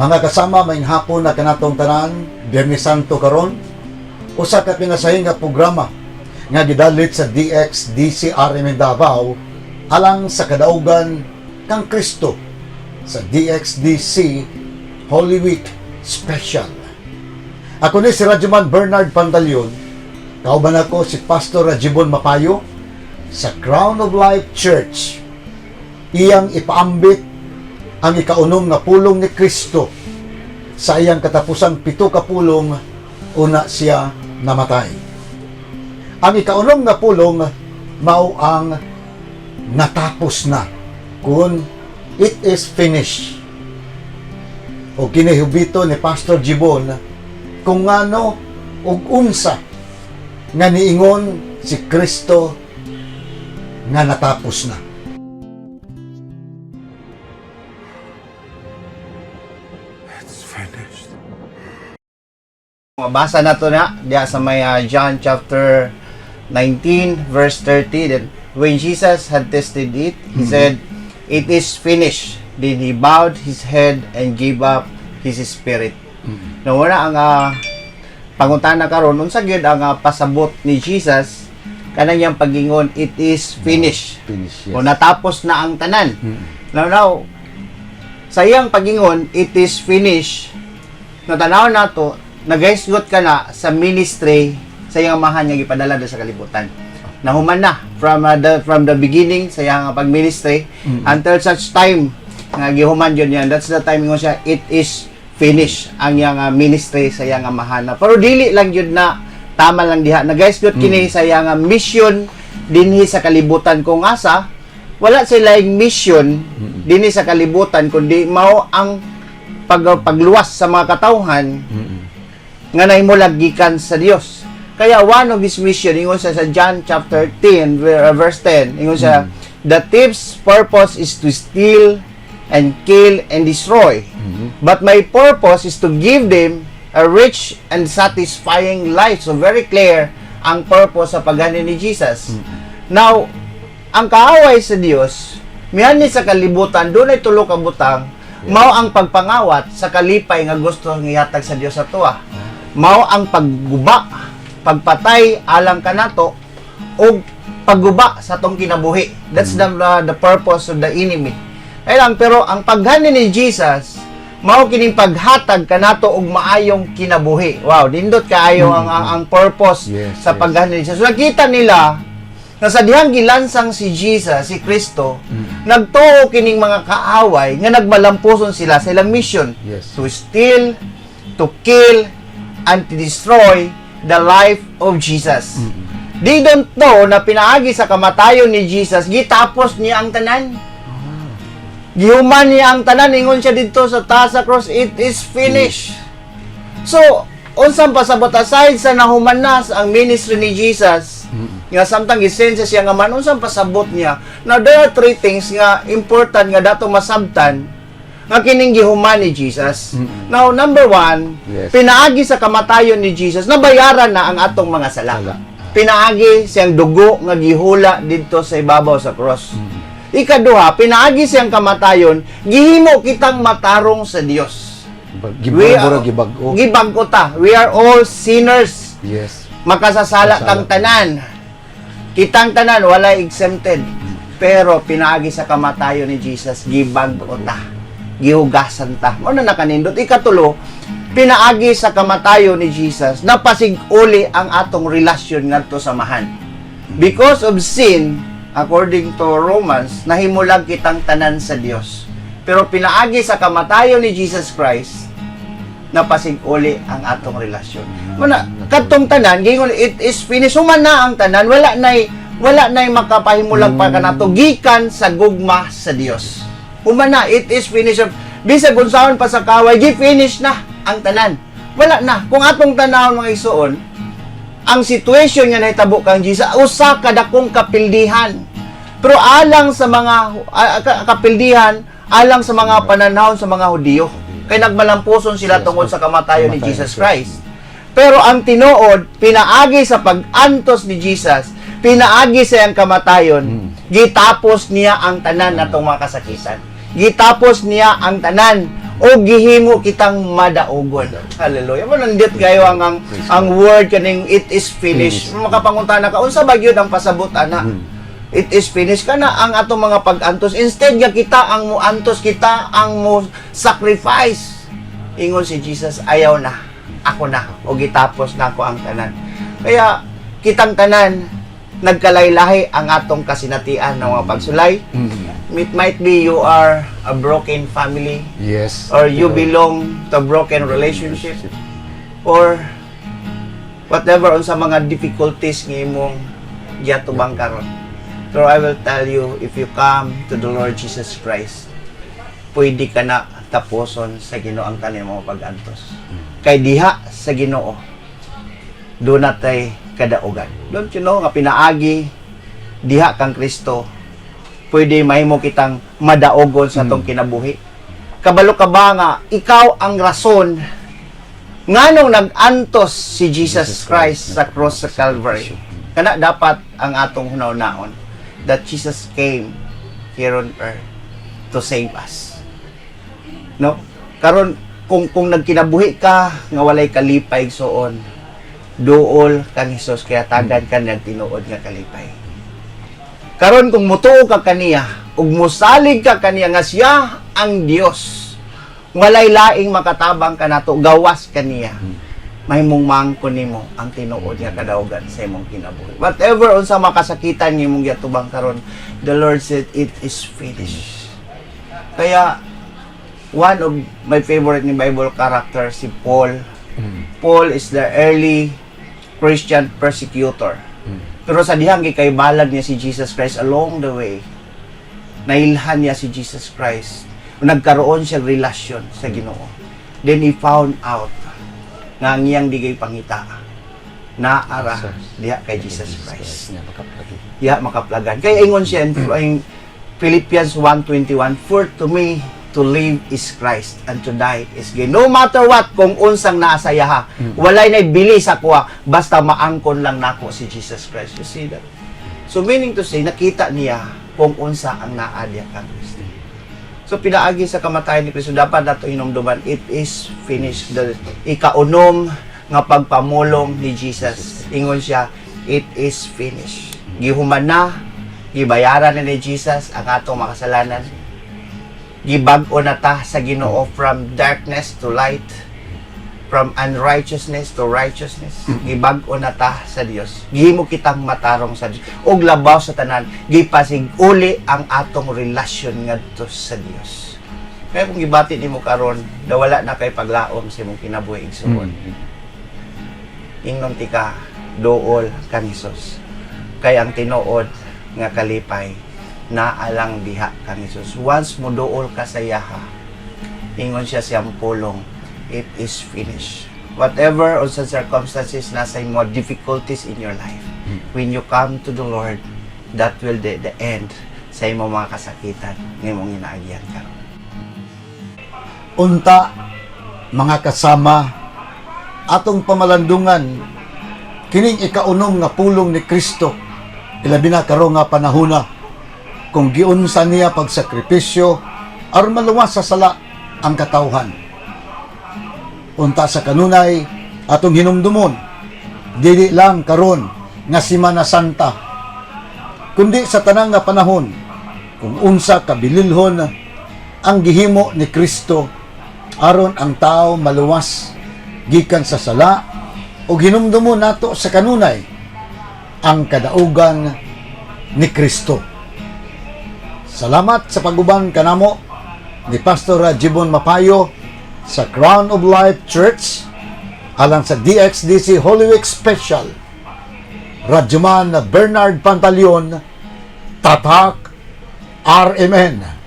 Mga kasama, maayong hapon na kanatong tanan, Biyernes Santo karon, usa ka pinasahin nga programa nga gidalit sa DXDCRM Davao alang sa kadaugan kang Kristo sa DXDC Holy Week Special. Ako ni si Radyoman Bernard Pantaleon, kauban ako si Pastor Rajibon Mapayo sa Crown of Life Church. Iyang ipaambit ang ikaunom nga pulong ni Kristo sa iyang katapusang 7 ka pulong una siya namatay. Ang ikaunom nga pulong mao ang "Natapos na," kung "It is finished." O kinihubito ni Pastor Gibon kung ngano ug unsa nga niingon si Kristo nga natapos na. It's finished. Mabasa na to na diya sa may John chapter 19 verse 30. Then when Jesus had tasted it, he said, "It is finished." Then he bowed his head and gave up his spirit. No, wala ang pangutana karon, unsa gyud ang pasabot ni Jesus kanang iyang pagingon, "It is finished"? Finish. O natapos na ang tanan. Now, sa iyang pagingon, "It is finished," natanaw nato, nagahisgot ka na sa ministry sa iyang amahan nga gipadala sa kalibutan. Nahuman na from the beginning sa iyang pag-ministry until such time nga gihuman yun yan. That's the time ingon siya, "It is finished," ang iyang ministry sa iyang amahan na. Pero dili lang yun na tama lang diha. Nagahisgot kini sa iyang mission dinhi sa kalibutan, kung asa wala sila yung mission dinhi sa kalibutan kundi mao ang pagluwas sa mga katawhan nga nahimulag gikan sa Dios. Kaya one of his mission, ingon siya sa John chapter 10 verse 10, ingon siya, "The thief's purpose is to steal and kill and destroy. But my purpose is to give them a rich and satisfying life." So very clear ang purpose sa pagani ni Jesus. Now, ang kaaway sa Dios, mianhi sa kalibutan, dunay tulo ka butang, mao ang pagpangawat sa kalipay nga gusto nga ihatag sa Dios sa tuwa. Mao ang pagguba, pagpatay alang kanato ug pagguba sa atong kinabuhi. That's the purpose of the enemy. Ay lang, pero ang paghani ni Jesus mao kining paghatag kanato og maayong kinabuhi. Wow, nindot kaayo ang purpose sa paghani ni Jesus. So, nakita nila na sa dihang gilansang si Jesus, si Kristo, nagtuo kining mga kaaway nga nagmalampuson sila sa ilang mission to steal, to kill, and to destroy the life of Jesus. They don't know na pinaagi sa kamatayon ni Jesus, gitapos niya ang tanan. Gihuman niya ang tanan, ingon siya dito sa taas sa cross, "It is finished." So, unsang pasabot aside sa nahuman na ang ministry ni Jesus, nga samtang gisend siya nga man, unsang pasabot niya? Now, there are three things nga important nga dato masabtan nga kining gihuman ni Jesus. Now, number one, pinaagi sa kamatayon ni Jesus, nabayaran na ang atong mga sala. Sala. Pinaagi siyang dugo nga gihula didto sa ibabaw sa cross. Ikaduha, pinaagi siyang kamatayon, gihimo kitang matarong sa Dios. Gibag-o, gibag-o. Gibag-o ta. We are all sinners. Makasasala Kasala. Tang tanan. Kitang tanan, wala exempted. Pero pinaagi sa kamatayon ni Jesus, gibag-o ta. Gihugasan ta. Mao na nakanindot. Ikatulo, pinaagi sa kamatayon ni Jesus, napasig-uli ang atong relasyon ngadto sa Amahan. Because of sin, according to Romans, nahimulag kitang tanan sa Dios. Pero pinaagi sa kamatayon ni Jesus Christ, napasig-uli ang atong relasyon. Muna, kadtong tanan, gingon, "It is finished." Human na ang tanan, wala na'y makapahimulag pa kanato gikan sa gugma sa Dios. Human na, "It is finished." Bisag unsaon pa sa kaway, gi-finish na ang tanan. Wala na. Kung atong tanawon, mga igsoon, ang situation nga nahitabo kang Jesus, usa ka dakong kapildihan. Pero alang sa mga kapildihan, alang sa mga pananaw sa mga Hudiyo. Kay nagmalampuson sila tungod sa kamatayon ni Kamatayon Jesus ni Christ. Pero ang tinuod, pinaagi sa pag-antos ni Jesus, pinaagi sa iyang kamatayon, gitapos niya ang tanan natong mga kasakitan. Gitapos niya ang tanan. O gihimo kitang madaugon. Hallelujah. Mo nindot kayo ang word kaning "it is finished." Makapangutana ka, unsa ba gyud ang pasabot ana? It is finished kana ang atong mga pag-antos. Instead nga kita ang mo-antos, kita ang mo sacrifice. Ingon si Jesus, "Ayaw na. Ako na. O gitapos na ako ang tanan." Kaya kitang tanan, nagkalaylahi ang atong kasinatian ng mga pagsulay. It might be you are a broken family or you belong to a broken relationship or whatever unsa mga difficulties nga imong giatubang karon. Pero I will tell you, if you come to the Lord Jesus Christ, pwede ka na tapuson sa Ginoo ang tanan mga pag-antos. Kay diha sa Ginoo, duna tay kadaugan. Don't you know nga pinaagi diha kang Kristo, pwede mahimo kitang madaogon sa atong kinabuhi? Kabalo ka ba nga ikaw ang rason nganong nag-antos si Jesus Jesus Christ Christ sa cross sa Calvary? Kana dapat ang atong hunahunaon, that Jesus came here on earth to save us. No? Karon kung nagkinabuhi ka nga walay kalipay, igsoon, duol kang Hesus kay hatagan ka niyang tinuod nga kalipay. Karon kung mutuo ka kaniya ug mosalig ka kaniya nga siya ang Dios, walay laing makatabang kanato gawas kaniya. Mahimong maangkon nimo ang tinuod nga kadaugan sa imong kinabuhi. Whatever unsa makasakitan nga imong giatubang karon, the Lord said, "It is finished." Kaya one of my favorite ni Bible character si Paul. Paul is the early Christian persecutor. Pero sa dihang gikaybalag niya si Jesus Christ along the way, nailhan niya si Jesus Christ. Nagkaroon siya relasyon sa Ginoo. Then he found out nga ang iyang digay pangita naa ra diha kay Jesus Christ. Nga makaplagi. Diha makaplagan. Kaya ingon siya in Philippians 1:21, "For to me, to live is Christ and to die is gain." No matter what, kung unsang naa sa iyaha, walay nay bili sa kuha, basta maangkon lang nako si Jesus Christ. You see that? So meaning to say, nakita niya kung unsa ang naa diha kang Kristo. So pinaagi sa kamatayan ni Kristo, dapat nato hinumduman, it is finished. The ikaunom nga pagpamulong ni Jesus. Ingon siya, "It is finished." Gihuman na, gibayaran na ni Jesus ang atong makasalanan. Gibag-o na ta sa Ginoo from darkness to light, from unrighteousness to righteousness. Gibag-o na ta sa Dios. Gihimo kitang matarong sa Dios. Ug labaw sa tanan, gipasig-uli ang atong relasyon ngadto sa Dios. Kaya kung gibati nimo karon, wala na kay paglaom sa imong kinabuhi, igsuon, ingnon tika, duol kang Hesus. Kay ang tinuod nga kalipay naa lang diha kang Hesus. Once mo duol ka sa iyaha, ingon siya siyang pulong, "It is finished." Whatever unsa circumstances nasa imo, difficulties in your life, when you come to the Lord, that will be the end sa imong mga kasakitan nga imong inaagian karon. Unta, mga kasama, atong pamalandungan kining ikaunom nga pulong ni Kristo, ilabi na karon nga panahona, kung giunsa niya pagsakripisyo aron maluwas sa sala ang katawhan. Unta sa kanunay atong hinumdumon, dili lang karon nga Simana Santa, kundi sa tanang nga panahon, kung unsa kabililhon ang gihimo ni Kristo aron ang tao maluwas gikan sa sala, ug hinumdumon nato sa kanunay ang kadaugan ni Kristo. Salamat sa paguban kanamo ni Pastor Jibon Mapayo sa Crown of Life Church alang sa DXDC Holy Week Special. Radyoman Bernard Pantaleon, Tatak RMN.